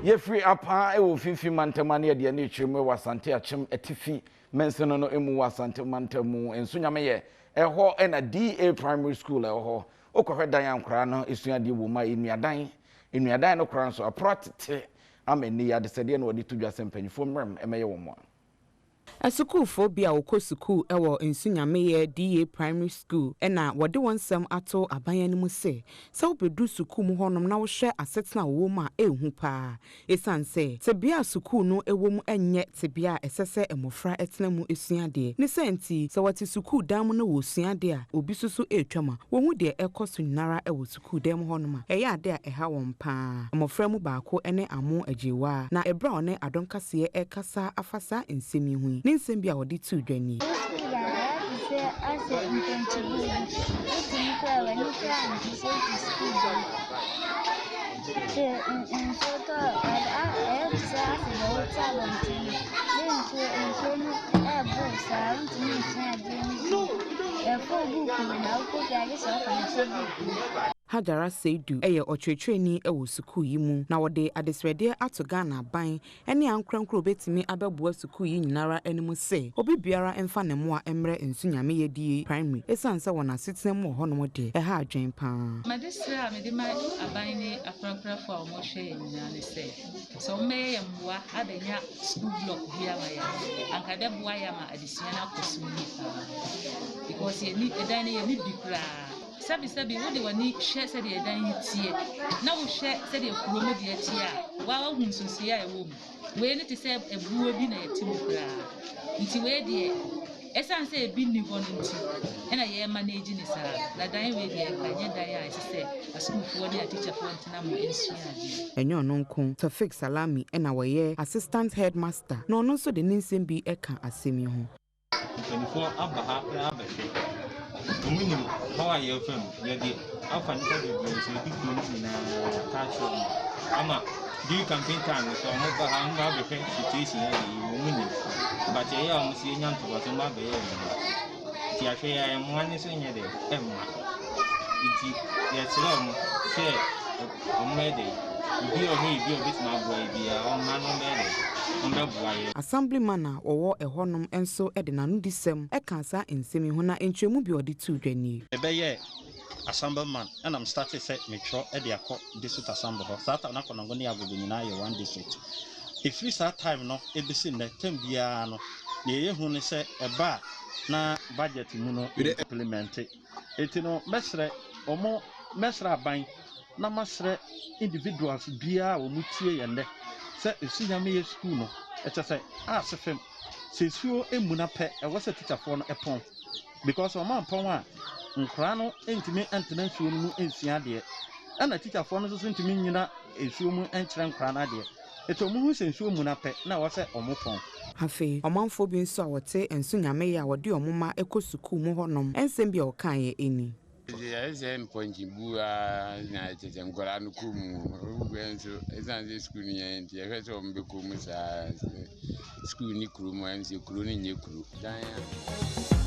Yɛfiri Apaa wɔ Mfimfini Mantam a ne yɛde ani rekyerɛ mu wɔ Asante Akyem Atifi Mansini no mu wɔ Asante Mantam mu. Nso Nyame yɛ, ɛhɔ na DA Primary School ɛwɔ hɔ. Wokɔhwɛ dan a nkwadaa no sua adeɛ wɔ mu a, nnuadan, nnuadan no koraa nso aporo atete ama ɛnnɛ yi adesɛdeɛ na wɔde to dwa sɛ mpanimfoɔ mmram mmɛyɛ wɔn mmoa. Asukuufoɔ bi a wɔkɔ sukuu wɔ Nsunyameyɛ DA Primary School na wɔde wɔn nsɛm ato aban anim sɛ, sɛ wobɛduru sukuu mu hɔnom na wohwɛ asetena a wɔwɔ mu a, ɛyɛ hu pa ara. Ɛsiane sɛ tebea a sukuu no wɔ mu nyɛ tebea a ɛsɛ sɛ mmɔfra tena mu sua adeɛ. Ne saa nti, sɛ wɔte sukuu dan mu na wɔresua adeɛ a, obi nso so retwam a, wɔhu deɛ ɛrekɔ so nyinara wɔ sukuu dan mu hɔnom a, ɛyɛ ade a ɛha wɔn pa ara. Mmɔfra mu baako ne Amo Agyewaa, na ɛberɛ a ɔne Adom Kaseɛ rekasa afa saa nsɛm yi ho yi, ne nsɛm bi a ɔde too dwa nie. Wo sukuu dan ayɛ te sɛ asɛ mpɔnkye buo bi. Wotumi koraa a w'ani koraa ngye sɛ wote sukuu dan mu. Sɛ nsuo tɔ a, ɛyɛ te sɛ asɛ deɛ wote abɔnten no. Ne nsuo nsuo no ɛɛbo wo saa wontumi nsua adeɛ no yie. Yɛfa wo buuku nyinaa wokɔ fie a gye sɛ wofa no hyɛ buuku mu. Hajara Seidu yɛ ɔkyerɛkyerɛni wɔ sukuu yi mu, na wɔde adesrɛdeɛ ato Ghana aban ne ankorankoro a obetumi abɛboa sukuu yi nyinara anim sɛ obi biara mfa ne mmoa mmrɛ Nsu Nyame Yɛdie Primary esiane sɛ wɔn asetena mu wɔ hɔnom deɛ ɛha adwene paa. M'adesrɛ a mede ma aban ne akorakorafo a wɔhwɛ yɛn nyinaa ne sɛ, sɛ wɔbɛyɛ yɛn mmoa abɛnya sukuu block bi ama yɛn a, anka ɛbɛboa yɛn ama adesua no akɔ so yie paa. Because yɛnni, ɛdan no yɛnni bi koraa. Sɛbisɛbi, wode w'ani hwɛ sɛdeɛ ɛdan yi teɛ, na wohwɛ sɛdeɛ kuro mu deɛ teɛ a, woa woahu nsonsoeɛ a ɛwɔ mu. Wei no te sɛ abuo bi na yɛte mu koraa. Nti wei deɛ, ɛsiane sɛ ebi nni hɔ no nti, ɛna yɛremanage no saa. Na dan wei deɛ, nka ɛnyɛ dan a ɛsɛ sɛ asukuufoɔ ne atikyafoɔ ntena mu nsua adeɛ. Ɛnyɛ ɔno nko, Taufik Salami na ɔyɛ Assistant Headmaster na ɔno nso de ne nsɛm bi ka asɛm yi ho. Mpanimfoɔ aba ha abɛhwɛ. Wɔnim haw a yɛrefa mu. Yɛde afa nnipa bebree so, yɛdi kuro no nyinaa yɛaka akyerɛ wɔn ama during campaign time no so wɔba ha wɔba abɛhwɛ situation a yɛwɔ mu wɔnim. But ɛyɛ a wɔn nso yɛnya ntoboaseɛ wɔba abɛyɛ mmoa. Nti ahwɛ yi a mmoa no nso nyɛ dɛ ɛmma. Nti yɛsrɛ wɔn sɛ wɔmmɛyɛ dɛ obi a ɔhwɛ yɛ bi a ɔbɛtumi aboa yɛ biara ɔmma na ɔmmɛyɛ dɛ ɔmmɛboa yɛn. Assemblyman a ɔwɔ ɛhɔnom nso de n'anodisɛm kaa saa nsɛm yi ho na nkyerɛmu bi a ɔde too dwa nie. Mebɛyɛɛ Assemblyman ɛna me startee sɛ metwerɛ de akɔ District Assembly hɔ. Saa time no na Konongo ne Agogo nyinaa yɛ one district. Ɛfiri saa time no ɛbɛsi nnɛ, term biara no, deɛ yɛhu ne sɛ ɛba a na budget mu no yɛ implemente. Enti no mɛsrɛ wɔn, mɛsrɛ aban na masrɛ individuals biara a wɔn tie yɛn nnɛ sɛ nsu nyame yɛ sukuu no ɛkyɛ sɛ ase fam sɛ nsuo emuna pɛ ɛwɔ sɛ tikyafoɔ no ɛpɔn because wɔn ampɔn a nkoraa no ntumi ntena nsuo no mu nsua adeɛ ɛna tikyafoɔ no nso so ntumi nnyina nsuo mu nkyerɛ nkoraa no adeɛ eti wɔn hu sɛ nsuo muna pɛ na ɛwɔ sɛ wɔn pɔn. Afei, ɔmanfoɔ bi nso a wɔte nso nyameyɛ a wɔde wɔn mma kɔ sukuu mu hɔnom nsɛm bi a wɔkaeɛ ni. Ɛyɛ sɛ mpɔnkye bu ara na kyerɛ sɛ nkwadaa no kɔ mu. Wei nso, ɛsiane sɛ sukuu no yɛ nti, yɛhwɛ sɛ wɔbɛkɔ mu saa. Sukuu ne kurom a, ɛne sɛ kuro no nyɛ kuro. Dan a.